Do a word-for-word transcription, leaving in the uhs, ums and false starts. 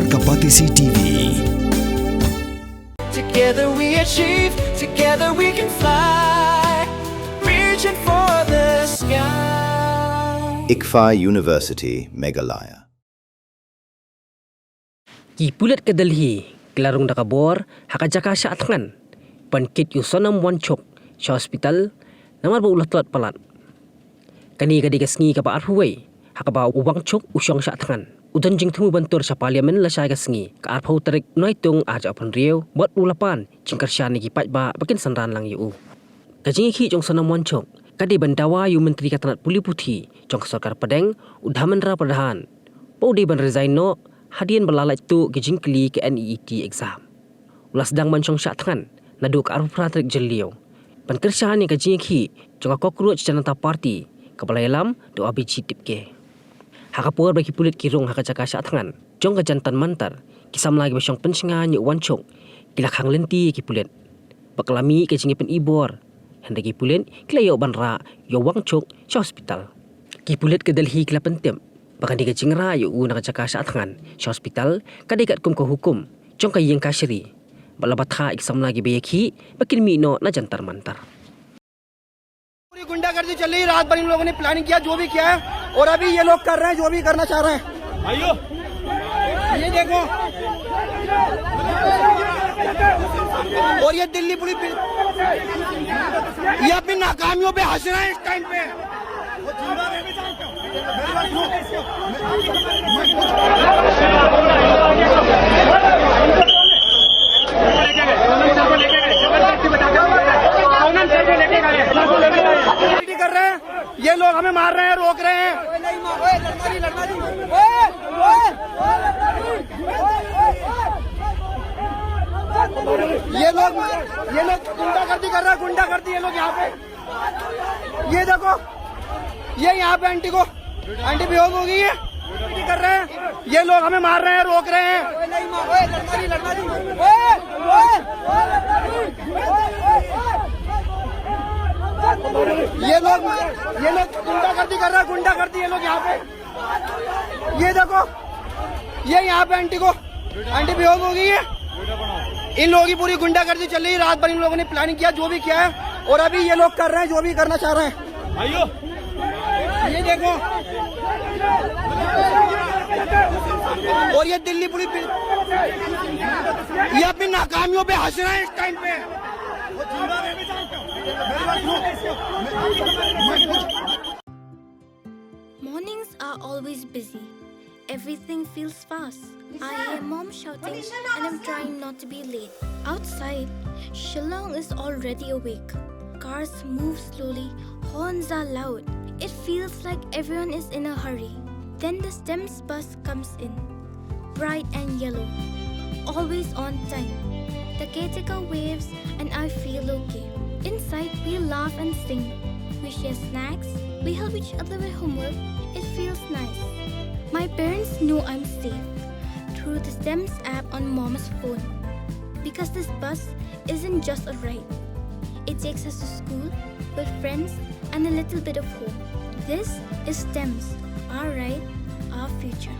Kapatisi T V. Together we achieve, together we can fly, reaching for the sky. ICFAI University, Meghalaya. Ki pulit ka Delhi ki la rung da ka bor ha ka jaka shah thngan ban kit ïa u Sonam Wangchuk sha hospital namar ba u la tlot palat. Kane ka dei ka sngi kaba arphew wei ha kaba u Wangchuk u shong shah thngan, u don jingthmu ban tur sha Parliament lashai ka sngi ka arphew tarik Naitung arhajar arphew hynriew, bad u la pan jingkyrshan na ki paidbah ba kin synran lang ïa u. Ka jingïakhih jong u Sonam Wangchuk ka dei ban dawa ïa u Myntri ka tnat pule puthi jong ka sorkar pdeng, u Dharmendra Pradhan, ba u dei ban resign noh hadien ba la lait tuh ki jingkylli ka NEET exam. U la sdang ban shong shah thngan naduh ka arphew phra tarik Jylliew ban kyrshan ïa ka jingïakhih jong ka Cockroach Janata Party kaba la ïalam da u Abhijeet Dipke. Ha ka por ba ki pulit ki rung ha ka jaka shah thngan jong ka Jantar Mantar, ki samla kiba shong pynshngaiñ ïa u Wangchuk ki la khang lynti ïa ki pulit ba ka la mih ka jingïapyni bor, hynrei ki pulit ki la ïoh ban rah ïa u Wangchuk sha hospital. Ki pulit ka Delhi ki la pyntip ba kane ka jingrah ïa u na ka jaka shah thngan sha hospital ka dei katkum ka hukum jong ka ïing kashari, bad la bthah ïa ki samla kiba ïakhih ba kin mih noh na Jantar Mantar. पूरी गुंडागर्दी चल रही है, रात भर इन लोगों ने प्लानिंग किया, जो भी किया है, और अभी ये लोग कर रहे हैं जो भी करना चाह रहे हैं। भाइयों, ये देखो, और ये दिल्ली पुलिस, ये अपनी नाकामियों पे हंस रहे हैं इस टाइम पे। कर रहे हैं, ये लोग हमें मार रहे हैं, रोक रहे हैं। ये लोग, ये लोग गुंडागर्दी कर रहे हैं, गुंडागर्दी ये लोग यहाँ पे। ये देखो, ये यहाँ पे आंटी को, आंटी बेहोश हो गई है, आंटी कर रहे हैं, ये लोग हमें मार रहे हैं, रोक रहे हैं। ये लोग, ये लोग गुंडागर्दी कर रहे हैं, गुंडागर्दी ये लोग यहाँ पे। ये देखो, ये यहाँ पे आंटी को, आंटी बेहोश हो गई है। इन लोगों की पूरी गुंडागर्दी चल रही है, रात भर इन लोगों ने प्लानिंग किया, जो भी किया है, और अभी ये लोग कर रहे हैं जो भी करना चाह रहे हैं। भाइयों, ये देखो, और ये दिल्ली पुलिस भी, ये अपनी नाकामियों पे हंस रहे हैं इस टाइम पे। Mornings are always busy. Everything feels fast. I hear mom shouting and I'm trying not to be late. Outside, Shillong is already awake. Cars move slowly, horns are loud. It feels like everyone is in a hurry. Then the STEMS bus comes in. Bright and yellow. Always on time. The caretaker waves and I feel okay. Inside, we laugh and sing. We share snacks. We help each other with homework. It feels nice. My parents know I'm safe through the STEMS app on mom's phone. Because this bus isn't just a ride. It takes us to school, with friends, and a little bit of home. This is STEMS, our ride, our future.